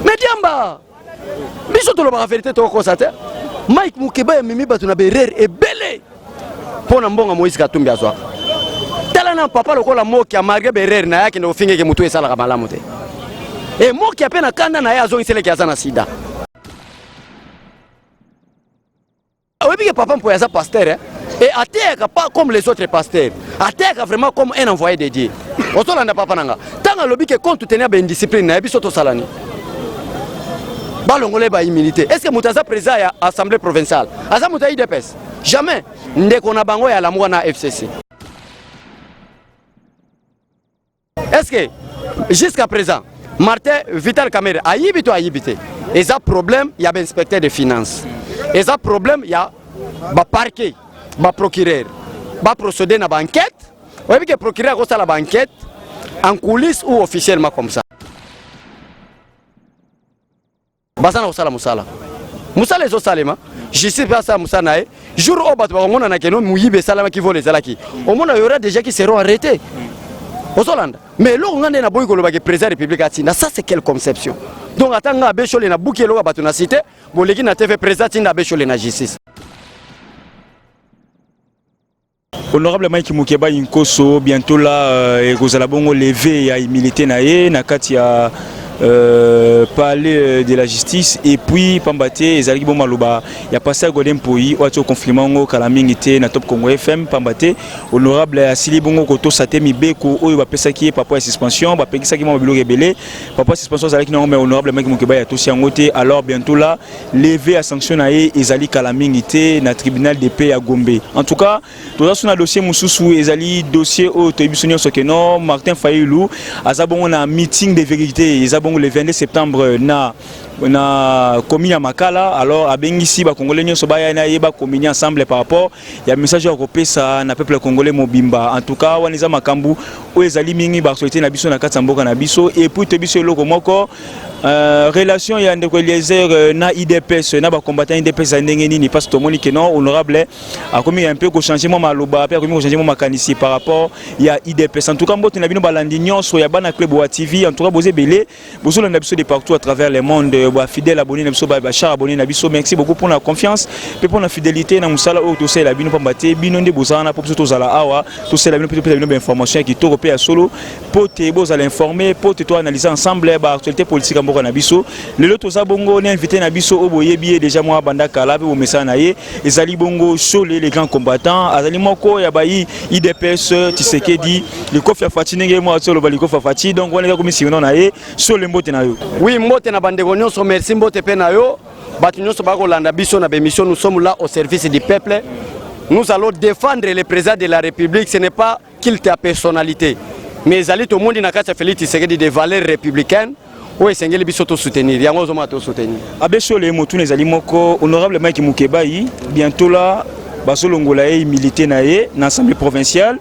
Mais diamba, biso tolobaka vérité, tokokosa te. Mike Mukeba amemi bato na berere ebele mpo na mbongo Moïse Katumbi azwaka. Tala na papa lokola Mokia, malgré berere na ye, akende kofingeke motu esalaka malamu te. E Mokia mpe na kanda na ye azongiseleki aza na sida. Oyebi ke papa Mpoya aza pasteur, eh? Et ateyaka pas comme les autres pasteurs, ateyaka vraiment comme un envoyé de Dieu. Ozolanda papa na nga, ntango alobi ke compte tenu ya baindiscipline na ye, biso tosala nini? Balongola ye baimmunité. Est ce que moto aza président ya assemblée provinciale aza moto ya UDPS? Jamais. Ndeko na bango ya Lamuka na FCC. Est ce que jusqu'à présent Martin Vital Kamerhe ayibi to ayibi te? Eza problème ya bainspecteur de finance, eza problème ya baparquet, baprocureur baprocéder na baenquête. Oyebi ke procureur akosala baenquête en coulisse ou officiellement comme ça. Baza na kosala mosala, mosala ezosalema, justice mpe asala mosala na ye. Jour oyo bato bakomonana keno moyibi esalamaki, vol ezalaki, omona y aura déjà qui seront arrêtés. Ozolanda? Mais eloko nga nde naboyi kolobaki, président république atinda, ça c'est quelle conception? Donc ata nga Abbé Shole na buki eloko ya bato na cité, boleki na TV, président atinda Abbé Shole na justice. Honorable Mike Mukeba Inkoso, bientôt là ekozala bongo levé ya immunité na ye na kati ya palais de la justice. Et puis pamba te ezalaki bo maloba ya pasteur Godin Mpoi oyo ati oconfirme yango kala mingi te na Top Congo FM, pamba te honorable asili bongo kotosa te mibeko oyo bapesaki ye papa ya suspension. Bapekisaki mwa biloko ebele, papa suspension azalaki nango, mais honorable Mike Mukeba atosi yango te. Alors bientôt là, levée ya sanction na ye ezali kala mingi te na tribunal de paix ya Gombe. En tout cas, toza so na dossier mosusu, ezali dossier oyo toyebi biso nyonso ke non, Martin Fayulu aza bongo na meeting de vérité, eza bongo le 22 septembre na commune ya Makala. Alors abengisi bakongolais nyonso baya na ye bacommunier ensemble par rapport ya message oyo akopesa na peuple congolais mobimba. En tout cas, wana eza makambo oyo ezali mingi baactualité na biso na kati ya mboka na biso. Et puis toyebi biso eloko moko, relation ya ndeko Eliezer na UDPS, na bacombattant UDPS ya ndenge nini? Parce que tomoni ke non, honorable akomi un peu kochanger mwa maloba mpe akomi kochanger mwa makanisi par rapport ya UDPS. En tout cas, mbote na bino balandi nyonso ya bana Club wa TV. En tout cas, boza ebele, bozolanda biso de partout à travers le monde, bafidèle abonné na biso, bachar abonné na biso, merci beaucoup pour la confiance mpe pour la fidélité na mosala oyo tosalela bino, pamba te bino nde bozala na mpo biso tozala awa, tosalela bino mpe topesa bino bainformation ya kitoko mpe ya solo mpo te bozala informé, mpo te toanalyse ensemble baactualité politique ya mboka na biso. Lelo toza bongo na invité na biso oyo boyebi ye déjà mwa banda kala mpe bomesana na ye, ezali bongo Shole le grand combattant. Azali moko ya bayi UDPS Tshisekedi, likofi ya Fatshi, ndenge moko ati oloba likofi ya Fatshi. Donc wana eza komi surnom na ye. Shole, mbote na yo. Oui, mbote na bandeko nyonso, merci. Mbote mpe na yo, bato nyonso bakolanda biso na bémission. Nous sommes là au service du peuple, nous allons défendre le président de la République. Ce n'est pas culte ya personnalité, mais ezali tomondi na kati ya Félix Tshisekedi des valeurs républicaines oyo esengeli biso tosoutenir yango. Ozomona, tosoutenir. Abbé Shole, motuna ezali moko: honorable Mike Mukebayi, bientôt là bazolongola ye humilité na ye na assemblée provinciale.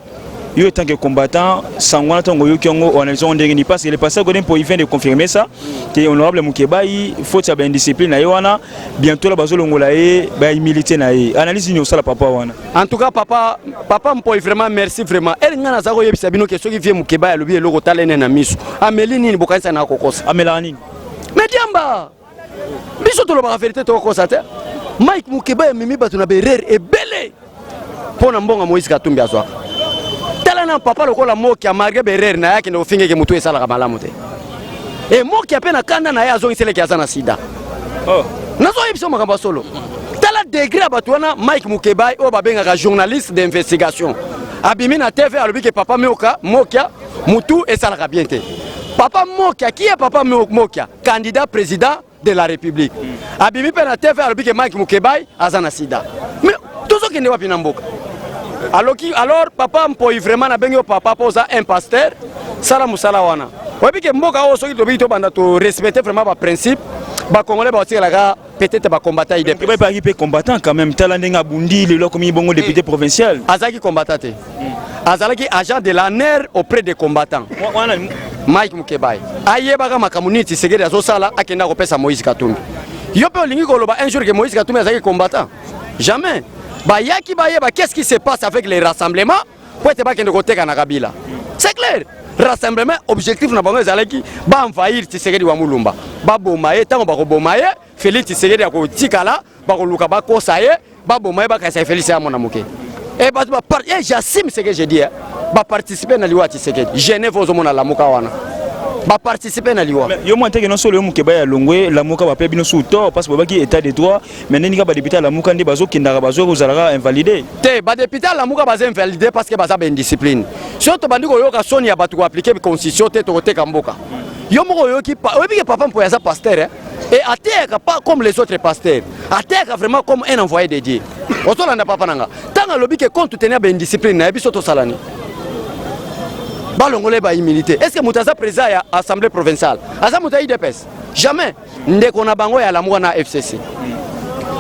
Yo, en tant que combattant, sango wana, ntango oyoki yango, oanalyse yango ndenge nini? Parce que le pasteur Godin Mpo, il vient de confirmer ça que honorable Mukebayi, faute ya baindiscipline na ye wana, bientôt là bazolongola ye bahumilité na ye. Analyse nini osala papa wana? En tout cas, papa Mpoi, vraiment merci, vraiment. Ere ngai naza koyebisa bino ke soki vieux Mukeba alobi eloko, tala ene na miso, ameli nini, bokanisa na kokosa. Amelaka nini? Mais diamba, biso tolobaka vérité, tokokosa te. Mike Mukeba amemi bato na berere ebele mpo na mbongo Moïse Katumbi azwaka. Tala na papa lokola Mokia, malgré berere na ye, akende kofingeke motu esalaka malamu te. E Mokia mpe na kanda na ye azongiseleki aza na sida. Oh. Nazoyebisa makambo ya solo. Tala degré ya bato wana. Mike Mukebai oyo babengaka journaliste d'investigation abimi na TV, alobi ke papa Moka Mokia mutu esalaka bien te. Papa Mokia, qui est papa Mokia? Candidat président de la République. Abimi mpe na TV, alobi ke Mike Mukebai aza na sida. Mais tozokende wapi na mboka? Aloki alors, papa Mpoi, vraiment nabengi yo papa mpo oza un pasteur, sala mosala wana. Oyebi ke mboka oyo, soki tobiki tobanda torespecte vraiment baprincipe, bacongolais baotikelaka peut-être bacombattant IDP. Mukebayi azalaki mpe combattant quand même. Tala ndenge abundi, lelo akomi bongo député provincial. Azalaki combattant te, azalaki agent de l'ANR auprès des combattants. Wana Mike Mukebai ayebaka makambo nini Tshisekedi azosala, akenda kopesa Moïse Katumbi. Yo mpe olingi koloba un jour ke Moïse Katumbi azalaki combattant? Jamais. Bayaki bayeba qu'est-ce qui se passe avec les rassemblements po ete bakende koteka na Kabila. C'est clair. Rassemblement, objectif na bango ezalaki baenvahir Tshisekedi wa Mulumba, baboma ye. Ntango bakoboma ye, Félix Tshisekedi akotikala, bakoluka bakosa ye, baboma ye, bakayisa ye Félix ya mwana moke. E bato ba e j'assume ce que je dis, baparticipe na liwa ya Tshisekedi. Genève, ozomona Lamuka wana baparticipe na liwa. Yo mwa teke nyonso oyo moke baya longwe Lamuka, bape bino sous tort parce que babaki état de droit. Mais ndenge badéputé ya Lamuka nde bazokendaka, bazoki kozalaka invalidé. Te, badéputé ya Lamuka baza invalidé parce que baza baindiscipline. Soki tobandi koyoka soni ya bato koappliquer constitution te, tokoteka mboka. Yo moko oyoki, oyebi ke papa Mpoya aza pasteur, hein? Et ateyaka pas comme les autres pasteurs, ateyaka vraiment comme un envoyé de Dieu. Ozolanda, papa nanga, ntango alobi ke compte tenu ya baindiscipline na ye, biso tosala nini? Balongola ye baimmunité. Est ce que moto aza président ya assemblée provinciale aza moto ya UDPS? Jamais. Ndeko na bango ya Lamuka na FCC.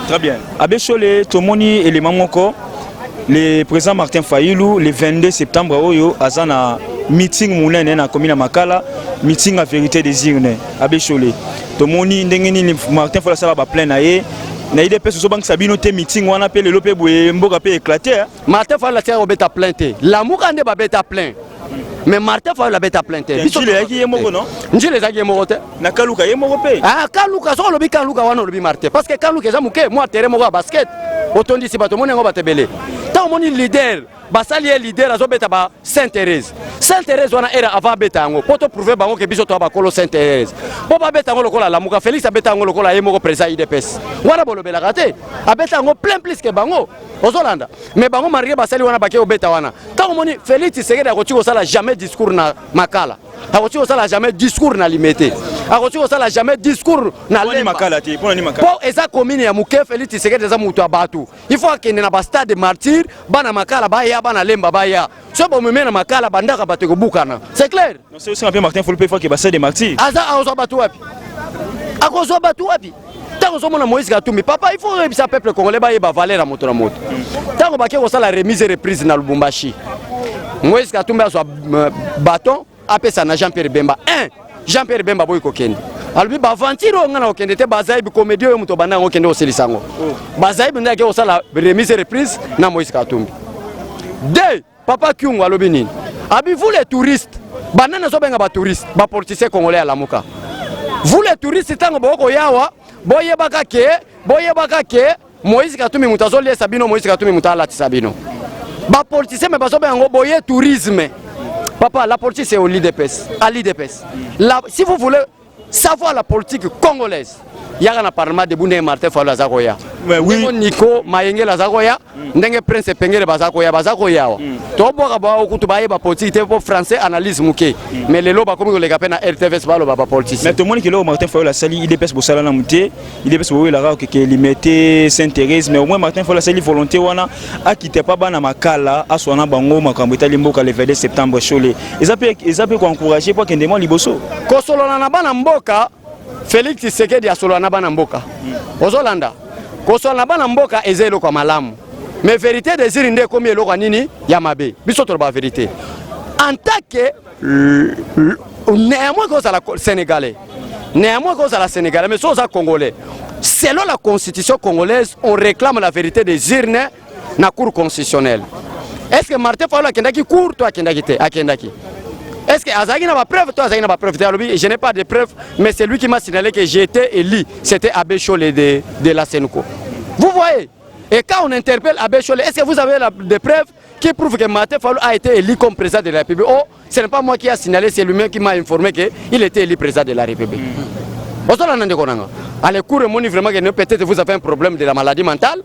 Très bien, abbé Shole, tomoni élément moko, le président Martin Fayulu, le 22 septembre oyo, aza na meeting monene na commune ya Makala, meeting ya vérité des urnes. Abbé Shole, tomoni ndenge nini Martin Fayulu asala baplein na ye na UDPS. Ozobangisa bino te meeting wana mpe lelo mpe boye mboka mpe éclaté? Martin Fayulu atikaka kobeta plein te. Lamuka nde babeta plein, mais Martin Fayulu abeta plein te. Njili ezalaki ye moko, non? Njili ezalaki ye moko te. Na Kaluka ye moko mpe. Ah, Kaluka, soki olobi Kaluka wana, olobi Martin, parce que Kaluka eza moke, mwa terrain moko ya basket otondisi bato, omoni yango bato ebele. Ntango omoni leader, basali ye leader, azobeta ba Saint Thérèse. Saint Thérèse wana, era avant abeta yango, mpo toprouve bango ke biso toya bakolo Saint Thérèse, mpo babeta yango lokola Lamuka. Félix abeta yango lokola ye moko président UDPS wana, bolobelaka te. Abeta yango plein plus ke bango. Ozolanda? Mais bango, malgré basali wana, bake kobeta wana. Ntango omoni Félix Tshisekedi akoki kosala jamais discours na Makala, akoki kosala jamais discours na Limete, akoki kosala jamais discours na Lemba, mpo eza commune ya moke. Félix Tshisekedi eza moto ya bato, il faut akende na bastade Martyr, bana Makala baya, bana Lemba baya. So bomeme na Makala, bandaka bato ekobukana, c'est clair. Mpe Martin Fayulu mpe fake bastade Martyr. Aza akozwa bato wapi? Akozwa bato wapi? Ntango ozomona Moïse Katumbi, papa, il faut oyebisa peuple congolais bayeba valeur ya moto na moto. Ntango bake kosala remise et reprise na Lubumbashi, Moïse Katumbi azwa bâton, apesa na Jean Pierre Bemba. 1 Jean Pierre Bemba boyi kokende, alobi baventure oyo ngai na kokende te. Bazayibi comédie oyo, moto banda yango, okende kosilisa yango. Bazayibi nde ake kosala remise et reprise na Moïse Katumbi. Deux, papa Kyungu alobi nini? Abi vous les touristes, banani azobenga batouriste? Bapoliticien congolais ya Lamuka. Vous les touristes, ntango bokoyawa, boyebaka ke Moïse Katumbi moto azoliesa bino, Moïse Katumbi moto alatisa bino. Bapoliticien me bazobenga yango boye tourisme. Papa, la politique, c'est au l'UDPS, à l'UDPS. Si vous voulez savoir la politique congolaise, yaka na Parlement debout, ndenge Martin Fayulu aza koya, ndenge Nico Mayengele aza koya, ndenge Prince Epengele baza koya, baza koya awa. Tobwaka bao kutu bayeba politique te, mpo français analyse moke, mais lelo bakomi koleka mpe na RTVS, baloba bapoliticien. Mais tomoni ke lelo Martin Fayulu asali, UDPS bosala nanu te. UDPS bowelaka okeke Limete, Saint Thérèse, mais au moins Martin Fayulu asali volonté wana, akite pa bana Makala, aswa na bango makambo etali mboka le 22 septembre. Shole, eza mpe koencourage po akende mwa liboso. Kosolola na bana mboka, Félix Tshisekedi asolola na bana mboka. Ozolanda, kosolola na bana mboka eza eloko ya malamu, mais vérité des urnes nde ekomi eloko ya nini ya mabe. Biso toloba vérité en tant que néanmoins kozala sénégalais, néanmoins kozala sénégalais, mais so oza congolais, selon la constitution congolaise, on réclame la vérité des urnes na cour constitutionnelle. Est ce que Martin Fayulu akendaki cour to akendaki te? Akendaki. Est ce que azalaki na bapreuve to azalaki na bapreuve te? Alobi: je n'ai pas de preuve, mais c'est lui qui m'a signalé que j'ai été élu, c'était Abbé Chole de la Senco. Vous voyez? Et quand on interpelle Abbé Chole: est ce que vous avez des preuves qui prouvent que Martin Fayulu a été élu comme président de la République? Oh, ce n'est pas moi qui a signalé, c'est lui-même qui m'a informé qu'il était élu président de la République. Ozolanda, ndeko nanga? Allez, cour emoni vraiment que peut-être vous avez un problème de la maladie mentale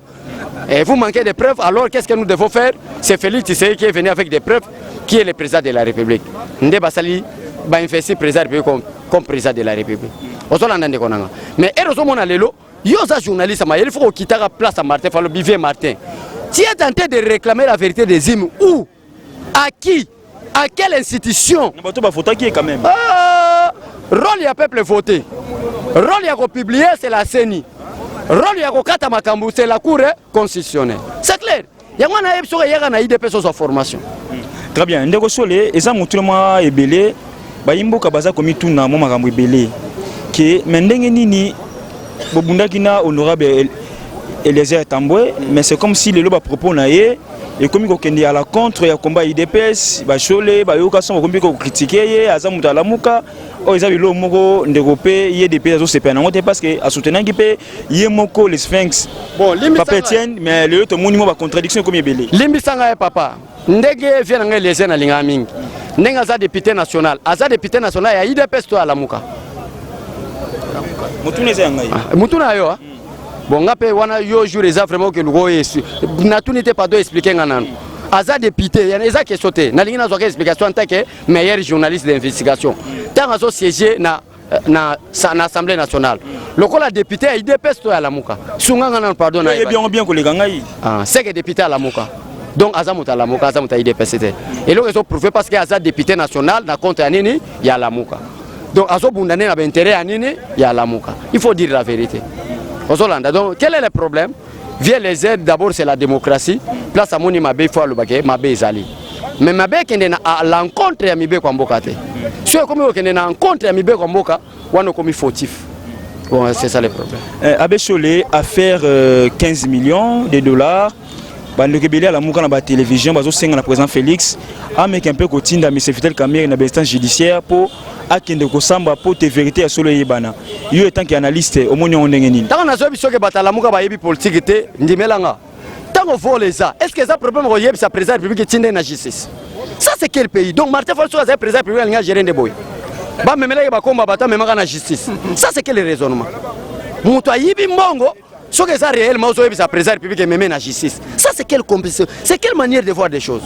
et vous manquez de preuves. Alors qu'est-ce que nous devons faire? C'est Félix Tshisekedi qui est venu avec des preuves, qui est le président de la République. Nde basali bainvesti président de la République comme président de la République. Ozolanda, ndeko nanga? Mais ere ozomona lelo, yo oza journaliste mayele, il faut kokitaka place ya Martin Fayulu. Bivier Martin, tu es en train de réclamer la vérité des urnes où? À qui? À quelle institution? Bato bavotaki ye quand même. Ah, rôle ya peuple voté, rôle ya kopublier, c'est la CENI. Rôle ya kokata makambo, c'est la cour constitutionnelle, c'est clair. Yango wana yebi soki eyaka na UDPS, ozwa formation. Très bien, ndeko Sole, eza motuna mwa ebele, bayimboka baza komituna mwa makambo ebele ke me ndenge nini bobundaki na honorable Eliezer Tambwe, mais c'est comme si lelo bapropos na ye ekomi kokende à la contre ya combat UDPS. Bashole bayoka son, bakomi kocritiquer ye, aza moto alamuka. Oyo eza biloko moko, ndeko, mpe ye DPS azosepela nango te, parce que asoutenaki mpe ye moko le Sphinx. Bon. Papa Etienne, mais lelo tomoni mwa bacontradiction ekomi ebele. Limbisanga ye, papa. Ndenge vieux na ngai Eliezer, nalingaka mingi ndenge aza député national. Aza député national ya UDPS to alamuka? Motuna eza ya ngai. Mutu na yo, ah? Bon, nga mpe wana yo jour eza vraiment okeluka oyo natuni te. Pardon, explique nga nanu. Aza député, eza question te. Nalingi nazwaka explication en tant que meilleur journaliste d'investigation. Ntango azosiége na Assemblée nationale lokola député ya UDPS to ya Lamuka? Sunga nga nanu, pardon. Oyebi yango bien koleka ngai. Ah, c'est que député alamuka, donc aza moto alamuka, aza moto ya UDPS te. Eloko ezoprouve, parce que aza député national na compte ya nini? Ya Lamuka. Donc azobunda nde na baintérêt ya nini? Ya Lamuka. Il faut dire la vérité, ozolanda. Donc quel est le problème? Vieux Eliezer, d'abord c'est la démocratie. Place amoni mabe, il faut alobake mabe ezali, mais mabe ekende na à l'encontre ya mibeko ya mboka te. Soki ekomi kokende na encontre ya mibeko ya mboka wana, okomi fautif. Bon, c'est ça le problème. Abbé Cholé, affaire 15 millions de dollars, bandeko ebele alamuka na batélévision bazosenga na président Félix ameka mpe kotinda M Vital Kamerhe na bainstance judiciaire mpo akende kosamba, mpo te vérité ya solo eyebana. Yo, en tant que analyste, omoni yango ndenge nini? Ntango nazoyebi soki bato alamuka bayebi politike te, ndimelanga. Ntango vol eza, est ce que eza problème koyebisa président ya République etinde na justice? Ça, c'est quel pays? Donc Martin Fayulu, soki azali président ya République, alingi agérer nde boye, bamemelaki bakomba bato, amemaka na justice? Ça, c'est quel raisonnement? Moto ayibi mbongo, soki eza réellement, ozoyebisa président ya République ememe na justice. Ça, c'est quelle compétition? C'est quelle manière de voir des choses?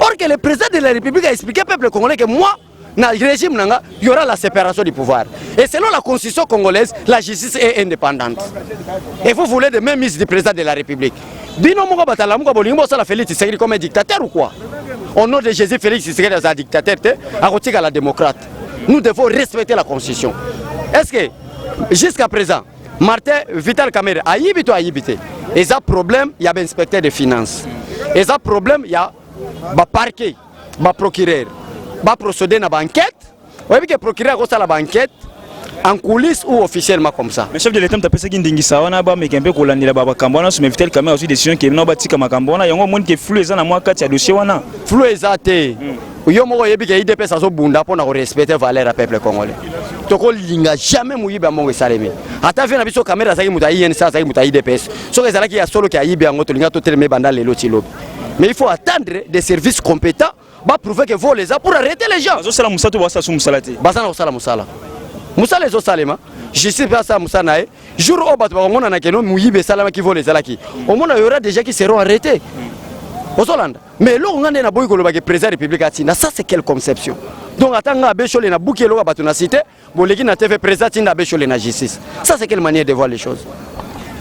Or que le président de la République a expliqué peuple congolais que moi, na régime nanga, il y aura la séparation du pouvoir, et selon la Constitution congolaise, la justice est indépendante. Et vous voulez de même mise du président de la République? Bino moko batalamuka, bolingi bosala Félix Tshisekedi comme un dictateur ou quoi? Au nom de Jésus, Félix Tshisekedi aza dictateur te, akotika la démocrate. Nous devons respecter la Constitution. Est ce que jusqu'à présent Martin Vital Kamerhe ayibi to ayibi te? Eza problème ya bainspecteur de finance, eza problème ya baparquet, baprocureur baprocéder na baenquête. Oyebi ke procureur akosala baenquête en coulisses ou officiellement comme ça. Mais chef de l'État moto apesaki ndingisa wana, bameka mpe kolandela bamakambo wana. Mais Vital Kamerhe azwi décision ke no, batika makambo wana. Yango omoni ke flou eza na mwa kati ya dossier wana. Flou eza te. Yo moko oyebi ke UDPS azobunda mpona korespecter valeur ya peuple congolais. Tokolinga jamais moyibi ya mbongo esalemi. Ata vieux na biso Kamerhe azalaki moto ya UNC, azalaki moto ya UDPS, soki ezalaki ya solo ke ayibi yango, tolinga totelema ebanda lelo ti lobi. Mais il faut attendre des services compétents baprouver que vol eza pour arrêter les gens. Bazosala mosala to basala su mosala te? Baza na kosala mosala, mosala ezosalema. Justice mpe asala mosala na ye. Jour oyo bato bakomonana keno moyibi esalamaki, vol ezalaki, omona y aura déjà qui seront arrêtés, ozolanda. Mais eloko nga nde naboyi kolobaki, président ya République atinda, ça, c'est quelle conception? Donc ata nga abbé Shole nabuki eloko ya bato na cité, boleki na TV, président atinda abbé Shole na justice. Ça, c'est quelle manière de voir les choses?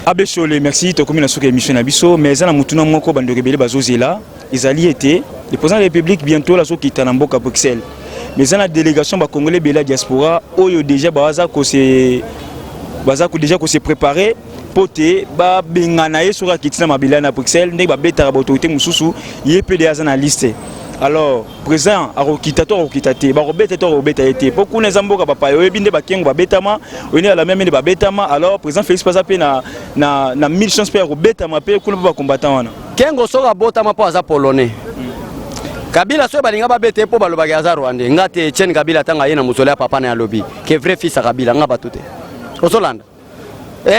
Abbé Shole, merci. Tokomi na suka émission na biso, mais eza na motuna moko bandeko ebele bazozela. Ezali ete le président de la République bientôt azokita na mboka Bruxelles, mais eza na délégation bacongolais ebele ya diaspora oyo déjà baza kose baza déjà kose préparer mpo te babengana ye soki akiti na mabele na Bruxelles, ndenge babetaka baautorité mosusu. Ye mpe de aza na liste. Alors président akokita to akokita te? Bakobeta to akobeta ye te? Mpo kuna eza mboka bapaya, oyebi nde bakengo babetama, oyebi nde balamia nde babetama. Alors président Félix mpe aza mpe na mille chance mpe ya kobetama mpe kuna mpe bacombattant wana. Kengo soki abotama mpo aza Polonais. Kabila soki balinga babeta ye mpo balobaki aza Rwandais. Nga te, Etienne Kabila, ntango aye na mosolo ya papa na ye, alobi ke vrai fils ya Kabila nga bato te, ozolanda.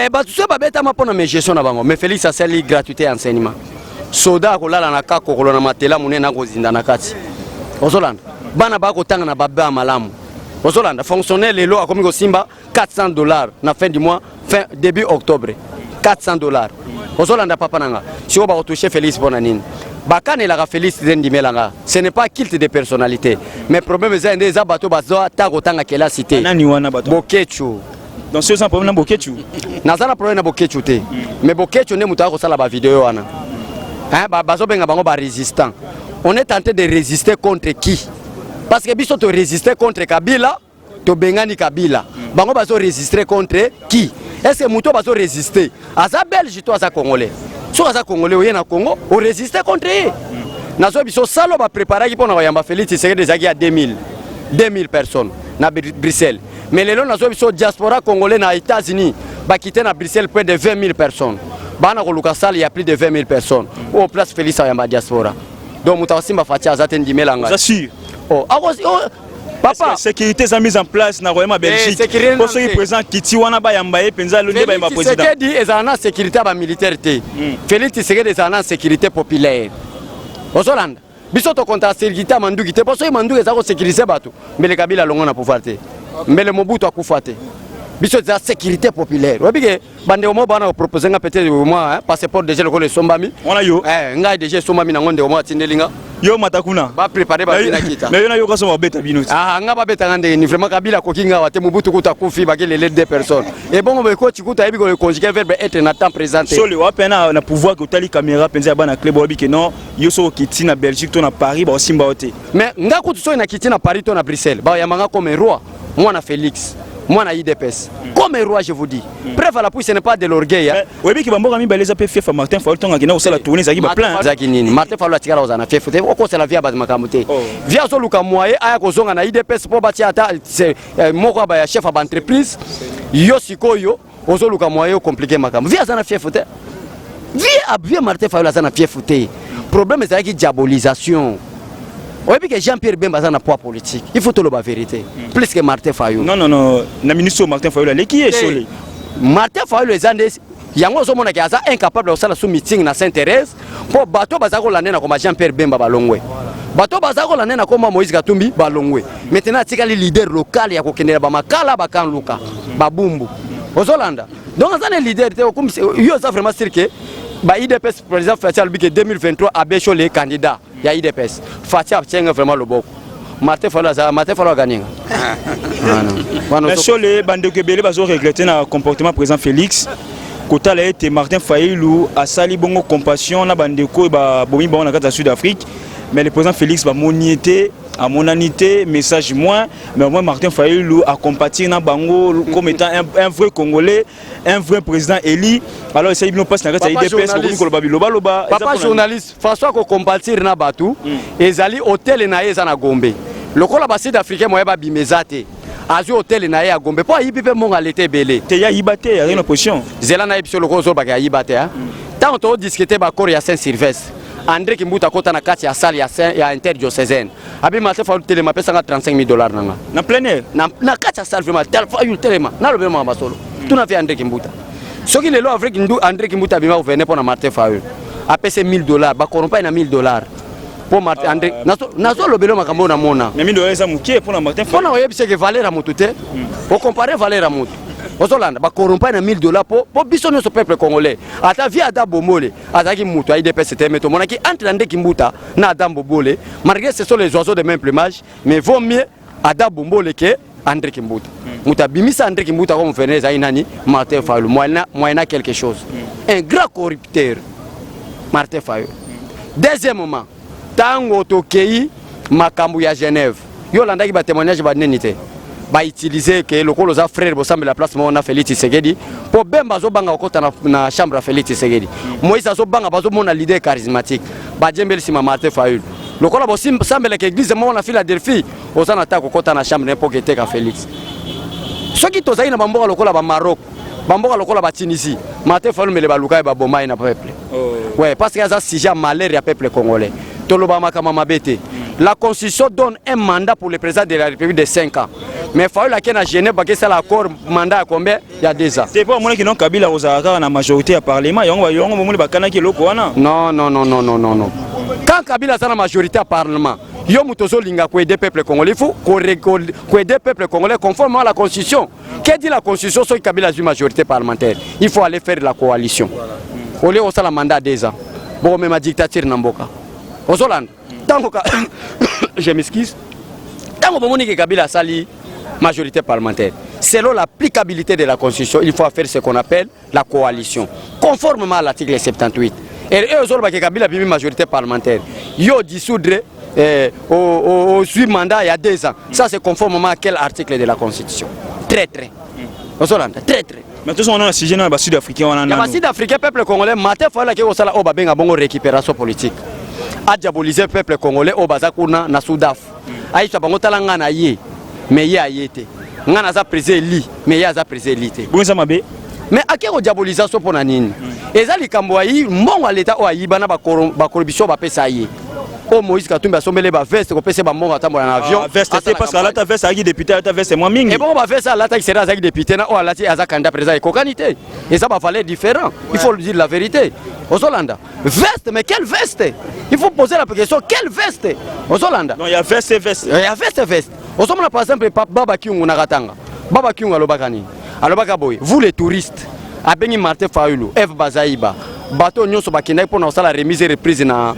Bato soki babetama mpo na mégestion na bango. Mais Félix asali gratuité ya enseignement. Soda akolala na kakokolo na matela monene, akozinda na kati, ozolanda. Bana bakotanga na babe ya malamu, ozolanda. Fonctionnaire lelo akomi kosimba 400 $ na fin du mois, fin début octobre, 400 $, ozolanda, papa na nga. Sikoyo bakotouche Félix mpo na nini? Bakanelaka Félix te, ndimelanga. Ce n'est pas culte de personnalité, mais problème eza nde eza bato bazwa ta kotanga kelasi te. Nani wana bato? Bokechu. Donc soki oza na problème na Bokechu? Naza na problème na Bokechu te, mais Bokechu nde moto akosala bavideo wana. Hein, bazobenga bango barésistant. On est tenté de résister contre qui? Parce que biso torésister contre Kabila, tobengani Kabila. Bango bazorésister contre qui? Est ce que moto bazorésister aza Belge to aza Congolais? Soki aza Congolais, oye na Congo orésister contre ye. Nazoyebi biso salo bapréparaki mpo na koyamba Félix Tshisekedi ezalaki ya 2000 2000 personnes na Bruxelles. Mais lelo nazoyebi biso diaspora congolais na États-Unis bakite na Bruxelles, près de 20 000 personnes. Bana koluka salle ya plus de 20 000 personnes oyo place Félix ayamba diaspora. Donc moto akosimba Fatshi aza te, ndimela ngai. Oza sûr? Oh, oh, papa. Sécurité eza mise en place na royaume ya Belgique? Sécurité mpo soki te. Président kiti wana, bayamba ye mpenza nde bayamba Félix président. Tshisekedi ezala na sécurité ya bamilitaire te. Félix Tshisekedi ezala na sécurité populaire. Ozolanda biso, tokontaka sécurité ya manduki te, mpo soki manduki eza kosécuriser bato, mbele Kabila alongo na pouvoir te, mbele Mobutu akufa te. Biso eza sécurité populaire. Oyebi ke bandeko moko bana kopropose nga peut-être moi passeport déjà lokola esombami. Wana yo? Eh, ngai déjà esombami nango, ndeko moko atindeli nga. Yo mata kuna. Baprépare babina kita. Mais yo nayoka so babeta bino ti. Ah, nga babetanga ndenge ni? Vraiment, Kabila akoki nga wa te. Mobutu kuta akufi, bakelele deux personnes ebongo boekoti kuta ayebi koconjuguer verbe être na temps présent te. Sole wape na pouvoir ke otali caméra mpenza ya bana club, oyebi ke non, yo soki okiti na Belgique to na Paris, baosimba yo te. Mais nga kutu soki nakiti na Paris to na Bruxelles, bayambanga comme un roi. Mwana Félix, mwana UDPS, comme un roi, je vous dis. Preuve à l'appui, ce n'est pas de l'orgueil, hein. Oyebi ke bamboka mibale eza mpe fief ya Martin Fayulu. Ntongo akenda kosala tournée, ezalaki baplein. Ezalaki nini? Martin Fayulu atikala kozala na fief te. Okosela vie ya bato makambo te. Oh. Vie azoluka moye aya kozonga na UDPS mpo batia ata moko ya ya chef ya baentreprise. Yo sikoyo ozoluka moye ocompliquer makambo. Vie aza na fief te. Vie Martin Fayulu aza na fief te. Problème ezalaki diabolisation. Oyebi ke Jean Pierre Bemba aza na poids politique, il faut toloba vérité, plus que Martin Fayulu. Non, non, non, na ministre oyo Martin Fayulu aleki ye, Sole. Martin Fayulu eza nde yango ozomonaki aza incapable ya kosala su meeting na Saint Thérèse, mpo bato baza kolanda na koma Jean Pierre Bemba balongwe, bato baza kolanda na koma Moïse Katumbi balongwe. Maintenant atikali leader local ya kokendela bamakala, bakanluka, babumbu. Ozolanda, donc aza na leader te. Yo oza vraiment sûr ke ba UDPS, président Fatshi alobi ke 2023 abe le candidat ya UDPS, Fatshi atienga vraiment loboko. Martin Fayulu aza, Martin Fayulu aganinga. Mais Sole, bandeko ebele bazoregretter na comportement président Félix, kotala ete Martin Fayulu asali bongo compassion na bandeko oyo babomi bango na kati ya Sud Afrique, mais le président Félix bamoni ete amonani te, message moins. Mais au moins Martin Fayulu acompatir na bango comme étant un vrai Congolais, un vrai président élu. Alors esali bino mpasi na kati ya UDPS, bokomi koloba bilobaloba. Papa journaliste, façon akocompatir na bato ezali hôtel na ye eza na Gombe. Lokola basud africain moye babima eza te, azwi hôtel na ye ya Gombe mpo ayibi mpe mbongo aleta ebele. Te, ya yiba te, azali na position. Zela nayebi biso lokola ozolobaka ayiba te. Ntango todiscuter baaccord ya Saint Sylvestre, André Kimbuta akota na kati ya salle ya Saint ya interdiocésaine, abi: "Martin Fayulu, telema, apesanga 35 000 $ na nga." Na plein air? Na kati ya salle vraiment. Fayulu, telema, nalobela makambo solo. Tuna mpe André Kimbuta. Soki lelo André Kimbuta abima gouverneur mpo na Martin Fayulu apesi 1000 $, bakorompa ye na 1000 $ mpo Martin André. Nazolobela makambo oyo namona. Mais 1000 $ eza moke mpo na Martin. Mpo na oyebisa ke valeur ya motu te, ocomparer valeur ya motu. Ozolanda, bakorompa ye na 1000 $ mpo biso nyonso peuple congolais. Ata vie Adam Bombole azalaki motu ya UDPS te, mais tomonaki entre André Kimbuta na Adam Bombole, malgré ce sont les oiseaux de même plumage, mais vaut mieux Adam Bombole ke André Kimbuta. Moto abimisa André Kimbuta comme gouverneur ezali nani? Martin Fayulu, moyena quelque chose, un grand corrupteur, Martin Fayulu. Deuxièmement, ntango tokei makambo ya Genève, yo olandaki batémoignage baneni te, bautiliser ke lokola oza frère, bosambela place moko na Félix Tshisekedi, mpo Bemba azobanga kokɔta na chambre ya Félix Tshisekedi, Moïse azobanga, bazomona leader charismatique, badiembeli nsima Martin Fayulu. Lokola bosambelaka église moko na Philadelphie, oza na ta kokɔta na chambre ne mpo keteka Félix. Soki tozali na bamboka lokola bamaroc, bamboka lokola batunisie, Martin Fayulu mele baluka ye, baboma ye na peuple. Oh. Ouais, parce que aza sujet ya malheur ya peuple congolais. Toloba makambo mabe te. La constitution donne un mandat pour le président de la République de 5 ans, mais Fayulu ake na Genève, bakesala accord, mandat ya combien? Ya 2 ans. Te, mpo amonaki non, Kabila kozala kaka na majorité ya parlement, yango bomoni bakanaki eloko wana. Non, non, non, non, non, non, non. Quand Kabila aza na majorité ya parlement, yo moto ozolinga koaider peuple congolais, il faut koaider peuple congolais conformément à la constitution. Que dit la constitution? Soki Kabila azwi majorité parlementaire, il faut aller faire la coalition au lieu osala mandat ya 2 ans, bokomema dictature na mboka. Ozolanda, ntango, je m'excuse, ntango bomoni ke Kabila asali majorité parlementaire, selon l'applicabilité de la constitution, il faut faire ce qu'on appelle la coalition conformément à l'article 78. Et eux ozolobaki Kabila abimi majorité parlementaire, yo dissoudre, ozwi mandat ya 2 ans, ça c'est conformément à quel article de la constitution? Très très, ozolanda, très très. Mais tozonga na sujet na basud africain wana. Ya nano. Basud africain, peuple congolais, Martin Fayulu ake kosala oyo babenga bongo récupération politique. Adiaboliser peuple congolais oyo baza kuna na Sudaf, ayebisa bango: "Tala, ngai na ye, mais ye aye te. Ngai naza président élu, mais ye aza président élu te." Bongo eza mabe? Mais ake kodiabolisation mpo na nini? Eza likambo ayi mbongo ya leta oyo ayiba na bacorruption bapesa ye, oyo Moïse Katumbi asombeli baveste, kopesa ye bambongo, atambola na avion. Ah, veste te, parce que alata veste, azalaki député, alata veste mwa mingi. Ebongo baveste alataki sera azalaki député na oyo alati aza candidat président ekokani te, eza bavaleur différent, il faut dire la vérité. Ozolanda veste, mais quelle veste? Il faut poser la question: quelle veste ozolanda? Non, ya veste, veste. Ya veste, veste. Ozomona par exemple Baba Kiungu na Katanga. Baba Kiungu alobaka nini? Alobaka boye: "Vous les touristes." Abengi Martin Fayulu, Eve Bazaiba, bato nyonso bakendaki mpona kosala remise et reprise na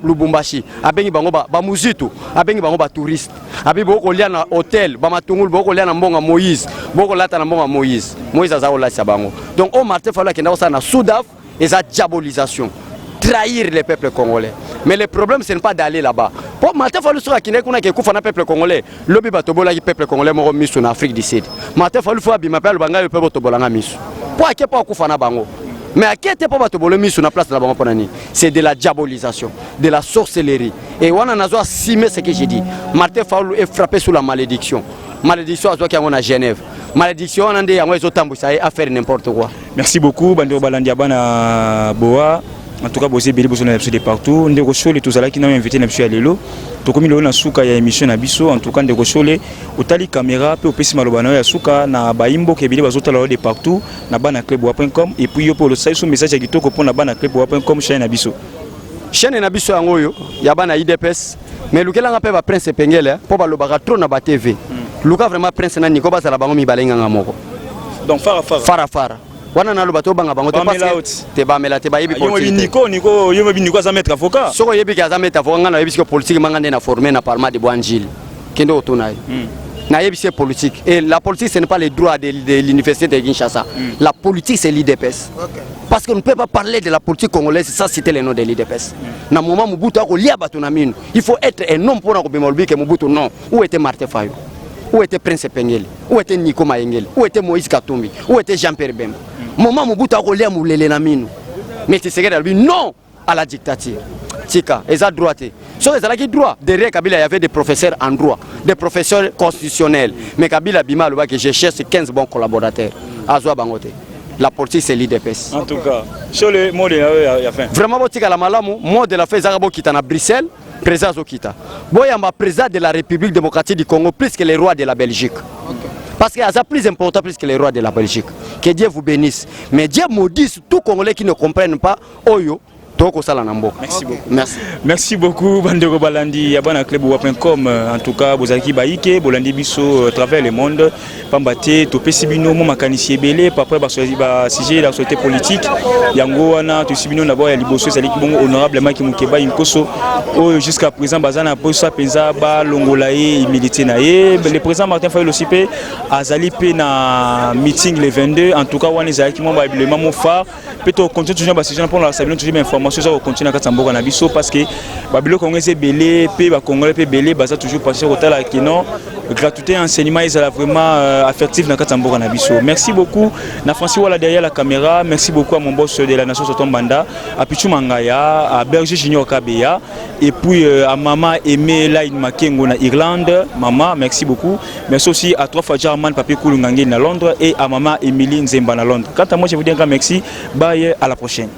Lubumbashi. Abengi bango bamuzitu, abengi bango batouriste. Abi bokolia na hotel bamatungulu, bokolia na mbongo ya Moïse, bokolata na mbongo ya Moïse. Moïse aza kolatisa bango. Donc oyo Martin Fayulu akenda kosala na Sudaf eza diabolisation, trahir le peuple congolais. Mais le problème, ce n'est pas d'aller là-bas. Po Martin Fayulu soki akendaki kuna, kekufa na peuple congolais. Lobi batobolaki peuple congolais moko miso na Afrique du Sud. Martin Fayulu fo abima mpe aloba: "Ngai mpe botobolanga miso." Mpo ake mpo akufa na bango, mais ake te mpo batobole miso na place na bango. Mpo na nini? C'est de la diabolisation, de la sorcellerie. Et wana nazo assumer ce que j'ai dit. Martin Fayulu est frappé sous la malédiction. Malédiction azwaki yango na Genève. Malédiction wana nde yango ezotambwisa ye affaire n'importe quoi. Merci beaucoup, bandeko balandi ya bana boa. En tout cas, boza ebele, bozona na biso de partout. Ndeko Shole, tozalaki na invité na biso ya lelo. Tokomi lelo na suka ya émission na biso. En tout cas, ndeko Shole, otali caméra mpe opesi maloba na yo ya suka na bayimboka ebele bazotala yo de partout na bana club.com. Et puis yo mpe olosali so message ya kitoko mpona bana club.com, chaîne na biso. Chaîne na biso yango oyo ya bana UDPS. Mais lukelanga mpe baprince Epengele, mpo balobaka trop na batv. Luka vraiment prince na Niko, bazala bango mibale nganga moko. Donc fara fara. Fara fara wana naloba, tobanga bango te. Bamela. Parce que te bamela te, bayebi yo moyebi politique te. Niko, Niko, yo moyebi Niko aza maître avocat. Soki oyebi ke aza maître avocat, ngai nayebi sikoyo politique manga nde na formé na parlement de Bwanjili. Kende otuna ye. Nayebi se politique. Et la politique, ce n'est pas les droits de l'université de Kinshasa. La politique, c'est l'UDPS, parce qu'on ne peut pas parler de la politique congolaise sans citer le nom de l'UDPS. Na moment Mobutu akolia bato na mino, il faut être un homme mpona kobima olobi ke Mobutu non. Où était Martin Fayulu? Où était Prince Epengele? Où était Nico Mayengele? Où était Moïse Katumbi? Où était Jean-Pierre Bemba moment Mobutu akolia molele na mino? Mais Tshisekedi alobi non à la dictature. Tika, eza droit te. Soki ezalaki droit, derrière Kabila y avait des professeurs en droit, des professeurs constitutionnels. Mais Kabila bima alobaki: "Je cherche 15 bons collaborateurs." Azwa bango te. La politique, c'est l'UDPS. En tout cas, Shole, mot de ya fin. Vraiment, botikala malamu. Mot de la fin ezaka bokita na Bruxelles, président azokita. Boyamba président de la République démocratique du Congo plus que les rois de la Belgique, parce que aza plus important plus que les rois de la Belgique. Que Dieu vous bénisse, mais Dieu maudisse tout Congolais qui ne comprennent pas oyo tokosala na mboka. Merci beaucoup. Merci. Merci beaucoup, bandeko balandi ya bana club.com. En tout cas, bozalaki bayike bolandi biso travers le monde, pamba te topesi bino mo makanisi ebele par basujet d'actualité politique. Yango wana tosi bino na ya liboso ezalaki bongo honorable Mike Mukebayi Nkoso, oyo jusqu'à présent baza na posa mpenza balongola ye humilité na ye. Le président Martin Fayulu aussi mpe azali mpe na meeting le 22. En tout cas, wana ezalaki mwa babilema mo phare. Mpe tocontinue toujours basujet mpona kolakisa bino toujours bainformation eza kocontinue na kati ya mboka na biso, parce que babiloko yango eza ebele mpe bacongolais mpe ebele baza toujours passé kotala kino gratuité enseignement ezala vraiment affectif na kati ya mboka na biso. Merci beaucoup na Francis Wala derrière la caméra. Merci beaucoup à mon boss de la nation, Soton Banda, à Pichou Mangaya, à Berger Junior Kabeya, et puis à maman Aimé Laine Makengo na Irlande. Maman, merci beaucoup. Merci aussi à trois fois Jarman Papi Koulungange na Londres et à maman Émilie Nzemba na Londres. Quant à moi, je vous dis un grand merci. Bye, à la prochaine.